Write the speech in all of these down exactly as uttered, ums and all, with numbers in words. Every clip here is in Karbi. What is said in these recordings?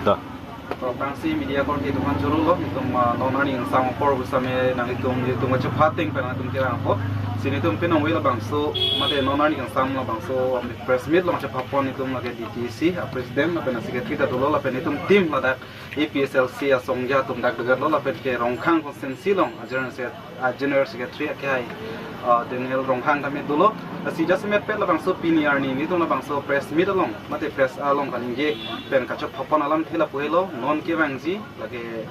To. Aphrangsi media korte atum aphan choro lo, itum, ah, non arni kangsam apor pusitame nanglitum, itum kachepha ateng pen itum kevang apot. Si nelitum pinong velo labangso, mate non arni kangsam labangso, um, press meet along chepha pon itum lake D T A C, ah, president, lapen secretary ta dolo, lapen itum team ladak A P H L C asong atum dak degar lo, lapen ke Rongkhang constituency along, ah, general secretary, ah, general secretary akehai, ah, Daniel Ronghang tame dolo. Lasi jasemet pet labangso pini arni nelitum labangso press meet along, mate press along kaningje pen kachepha pon alamthe lapu helo, non kevangji lake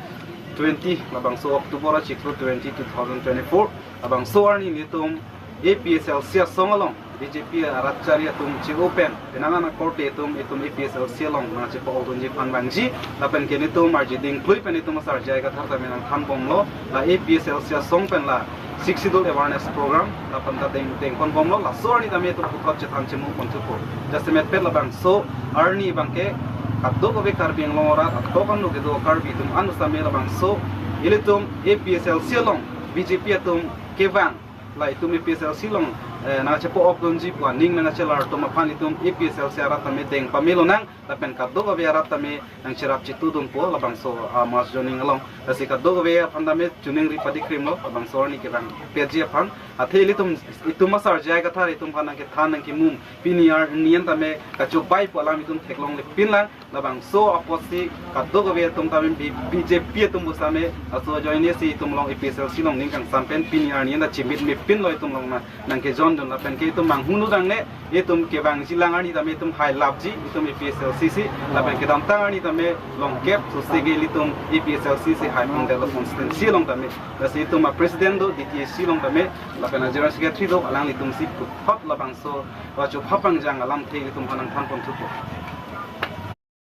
twenty labangso October achiklo twenty, two thousand twenty-four, labangso arni nelitum A P H L C asong along B J P arat chari atum che-o pen, penang an akorte atum, itum A P H L C along nangchepa-okdunji aphan vangji, lapen ke nelitum arje dingklui pen itum asar J I Kathar tame nangthan bomlo, la A P H L C asong pen la Sixth Schedule awareness program, lapen ta deng, dengpon bomlo, laso arni tame itum puthot chethan chemu ponthupo. Jasemet pet labangso arni abangke, kadokave Karbi Anglong arat, atok an lo kedo Karbi atum an sitame labangso, ilitum A P H L C along B J P atum kevang, la itum A P H L C along, eh, nangchepa-okdunji pu aning nangchelar atum aphan itum A P H L C arat tame deng pame lonang, lapen kadokave arat tame nangcherap chetudunpo labangso, ah, mass joining along. Lasi kadokave aphan tame choningri padikrimlo labangso arni kevangpetji aphan. Athe ilitum, itum asar J I Kathar itum aphan nangkethan nangkemum, pini arni an tame kachobai pu alam itum theklongle pinlang. Labangso apotsi kadokave atum tame B-, B J P atum pusitame laso ajoine si itum along A P H L C along ning kangsam pen pini arni an ta chimit mepinlo itum along na nangkejoindun, lapen ke itum manghunu dangne, itum kevangji lang arni tame itum hailapji, itum A P H L C si, lapen kedamtang arni tame longkep sose ke ilitum A P H L C si hai pangdetlo constituency along tame. Lasi itum a-president do D T A C along tame, lapen a-general secretary do, alanglitum si puthot labangso kachepha pangjang alamthe itum aphan nangthan ponthupo.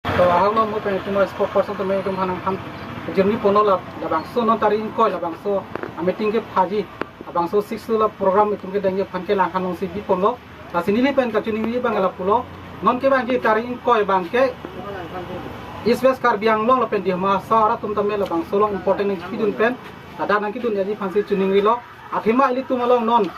To, ahok lo mo pen itum spokesperson tame itum aphan nangthan jirni ponlo la, labangso non tarik ingkoi labangso a-meeting kephaji, labangso Sixth Schedule program itum kedengji aphan ke Langhan alongsi biponlo. Lasi neli pen kachiningri abang lapulo, non kevangji tarik ingkoi abangke East West Karbi Anglong lapen Dima Hasao arat atum tame labangso along important nangchipidun pen, ladak nangkedunji aphansi chiningrilo. Athema ilitum along non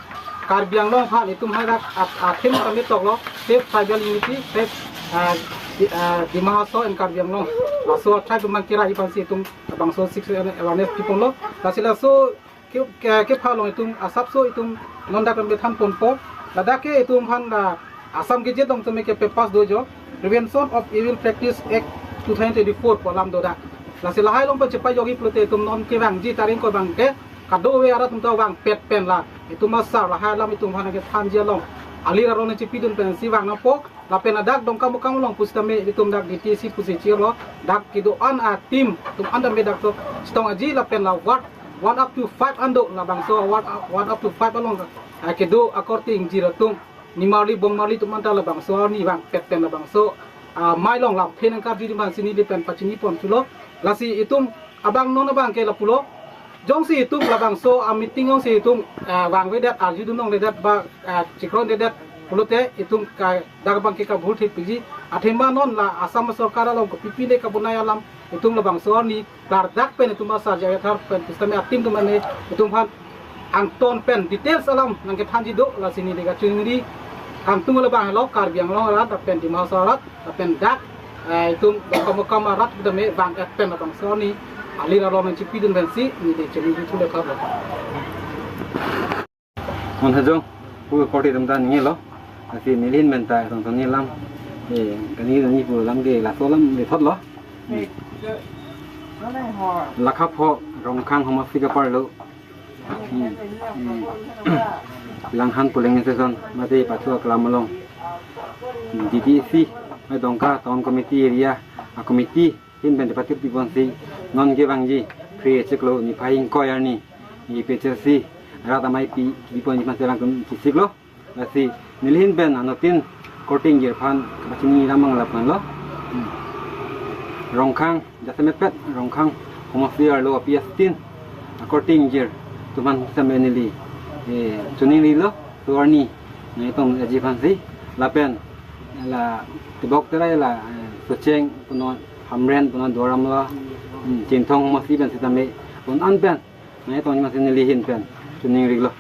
Karbi Anglong aphan itum hadak at-, athema tame toklo, Save Tribal Unity, Save, ah, Di-, ah, Dima Hasao and Karbi Anglong. Laso a-tribe atum abang keraiji aphansi itum labangso Sixth Schedule awareness piponlo. Lasi laso ke, ke, kepha along itum asapso itum non dak tame than ponpo. Ladak ke itum aphan la Assam Gazette along tame kepapass do jo, Prevention of Evil Practice Act two thousand twenty-four pu alam do dak. Lasi lahai along pen chepajokji pulote itum non kevangji tarik ingkoi abangke kadokave arat atum ta vangpet pen la itum asar lahai alam itum aphan kethanji along alir arong nangchipidun pensi vang nangpo. Lapen ladak Dongkamukam along pusitame itum dak D T A C pusi chirlo, dak kedo-an a-team atum an tame dak to chetong aji, lapen la ward one up to five an do, labangso ward one up to five along, ah, kedo akorte ingjir atum, nimarli bongmarli atum an ta labangso arni vangpet pen labangso, ah, mai along lamthe nangkarjuji aphansi neli pen pachini ponthulo. Lasi itum abang non abangke lapulo, jongsi itum labangso a-meeting jongsi itum, ah, vangvedet, arjudun longledet ba, ah, chikronledet pulote itum ka, dak abangke kabhul thekpikji. Athema non la Assam sorkar along kopi pine kabonai alam itum labangso arni klardak pen itum asar J I Kathar pen pusitame a-team atum ane itum aphan angton pen details alam nangkethanji do, lasi neli kachiningri kangtung le abang helo, Karbi Anglong arat lapen Dima Hasao arat lapen dak, eh, itum Dongkamukam arat tame vang-et pen labangso arni alir arong nangchipidun pensi neli chiningri thule thap lo. Mon hajong, pu korte atum ta ningjelo. Lasi neli ahin pen ta tong tong ni alam, eh, kani kani pu alam ke laso alam le thotlo. Hmm. Lakha pho Rongkhang Homasti ke-arlo. Hmm. Hmm. Langhan polling station mate pachu aklam along, D T A C, Dongka Town Committee area a-committee ahin pen depatir piponsi non kevangji Phre achiklo niphai ingkoi arni A P H L C arat amei pi, piponji aphansi alangtum chisiklo. Lasi neli ahin pen anuttin korte ingjir aphan pachini lam abang lapu-an lo. Hmm. Rongkhang, jasemet pet Rongkhang Homasti arlo api astin akorte ingjir atum aphan sitame neli, eh, chiningrilo, laso arni nangtongji aphansi, lapen la tebok terai la, eh, Socheng punon, Hamren punon, Duar Amla, hmm, Chinthong Homasti pen sitame pon an pen nangtongji aphansi neli ahin pen chiningrilo.